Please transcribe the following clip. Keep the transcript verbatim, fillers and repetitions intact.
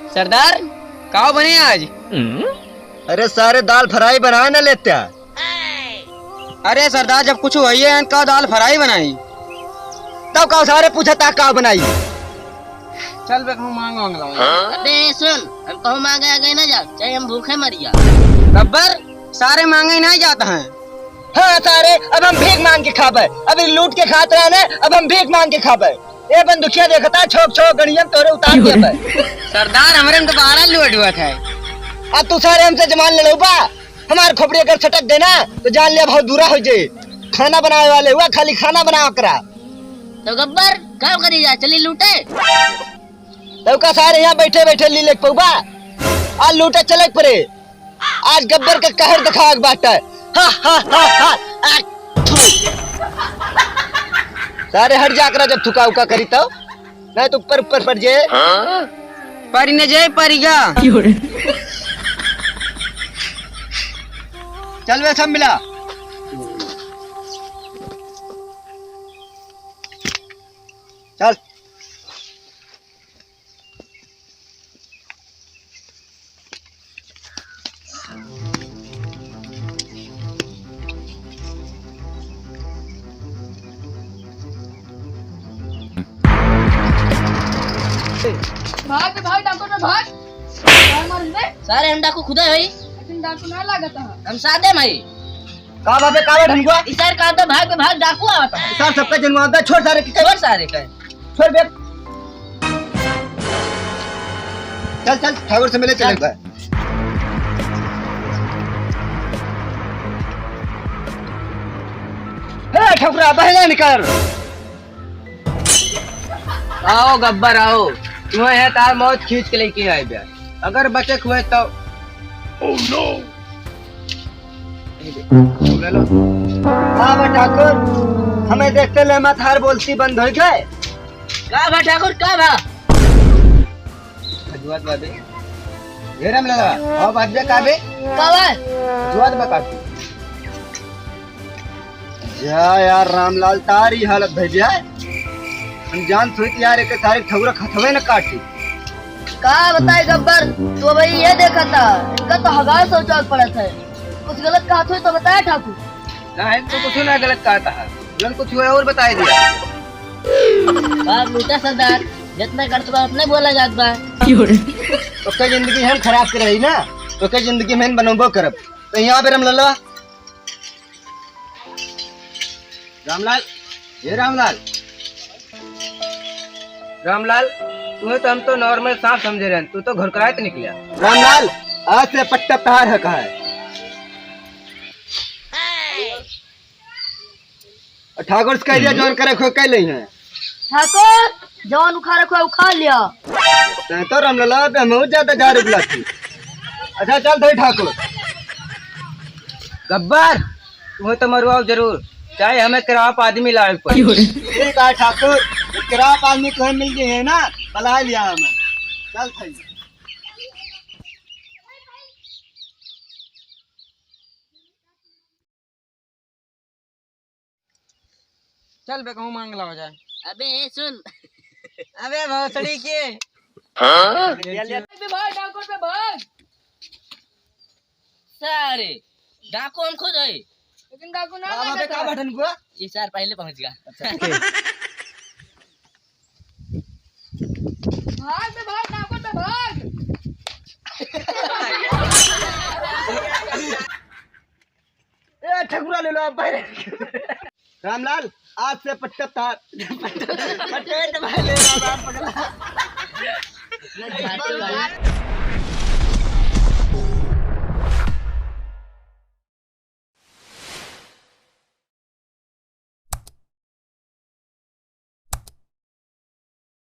सरदार, काव बने आज? अरे सारे, दाल फ्राई बनाए ना लेत्या। अरे सरदार, जब कुछ होइए है, काव दाल फ्राई बनाई? तब काव सारे पूछा ता काव बनाई? चल बे, कहूँ मांग वांग लाओ। अबे सुन, हम कहूँ मांगे आगे ना जा, चाहे हम भूखे मरिया। गब्बर, सारे मांगे नहीं जाता है। हाँ सारे, अब हम भीख मांग के खाबे। अभी लूट के खात रहे ना, अब हम भीख मांग के खाबे। ए बंदुकिया देखता, छोक छोक गड़ियन तोरे उतार देबे। सरदार, हमरे में तो बारह लूट हुआ था। अब तू सारे हमसे जमान लड़ौबा, हमार खोपड़ी अगर सटक देना तो जान लिया बहुत दूरा हो जाए। खाना बनावे वाले हुआ, खाली खाना बनावा करा। तो गब्बर, का करी जा, चली लूटे? तो का सारे यहाँ बैठे बैठे ली लेके पौबा, आ लूटे चले के पड़े। आज गब्बर के कहर दिखावे के बाटे। हा, हा, हा, हा, आ, थू। सारे हट जा करा जब थुका उका करी तो, नहीं तो ऊपर ऊपर पड़ जे। परी न जे, परी गा। चल बे सब मिला। चल। भाग बे, भाग, डाकू बे, भाग। मार, मार बे। सारे हम डाकू खुदा है भाई। लेकिन डाकू ना लागत है। हम सादे भाई। का बाबे, का बे ढंगुआ? ई सारे का तो भाग बे, भाग, डाकू आवत है। ई सारे सबका जनवा दे, छोड़ सारे के। छोड़ सारे के। छोड़ बे। चल, चल, ठाकुर से मिले चल। चल। ए, ठकुरा, बहना निकाल। आओ गब्बर, आओ। तुम्हें है तार मौत खींच के लेके आए बे। अगर बचे हुए तो। Oh no! ले लो। का बा ठाकुर, हमें देखते ले मत, हर बोलती बंद हो गए। का बा ठाकुर, का बा? जुआत बा बे। ए रामलाल, आओ बात बे, का बे? का बा? जुआत बा का बे? जा यार रामलाल, तारी हालत भई बे। हम जान सोचित यार, एक तारीख ठौरा खतवे न काटी। का बताए गब्बर, तू भाई ये देखा था, इनका तो हगार शौचालय पड़त है। कुछ गलत कहा था तो बताया ठाकुर। ना, हम तो कुछ ना गलत कहा था, तुरंत कुछ हुआ और बताए दिया। बाप लूटा सरदार, जितना करत बा उतने बोला जात बा। ओकर जिंदगी हम खराब कर रही ना, ओकर जिंदगी में बनबो करब। तो यहाँ पे रामलाल, रामलाल, हे रामलाल, रामलाल, तुम्हें तो हम तो normal सांप समझे रहन, तू तो घुरकराइत निकला। रामलाल, आज से पट्टा तहार हक है। ठाकुर से कह दिया, हम्म। जौन करे खोए कह ले हैं। ठाकुर, जौन उखाड़े खोए उखाड़ लिया। तैं तो रामलाल पे हमहू ज्यादा जार उगला थी। अच्छा चल धोई ठाकुर। गब्बर, तुम्हें तो मरवाओ जरूर, चाहे हमें किराप आदमी लावे पड़े। ठीक है ठाकुर, किराप आदमी तुम्हें मिल गए हैं ना, बुला लिया हमें। चल भाई। चल बे, कहूँ मांग लावा जाए। अबे, ए, सुन। अबे, भोसड़ी के। हाँ? अबे, भाग, डाकू से भाग। सारे, डाकू हम खुद है। लेकिन डाकू ना हाँ, लगा अबे, था। का बटन को? ये सार पहले पहुंच गया। अच्छा, ठीक। भाग बे, भाग, डाकू से भाग। ए, ठकुरा ले लो आप बाहर। रामलाल, आज से पट्टा तार। पट्टे दबा ले बाबा पगला।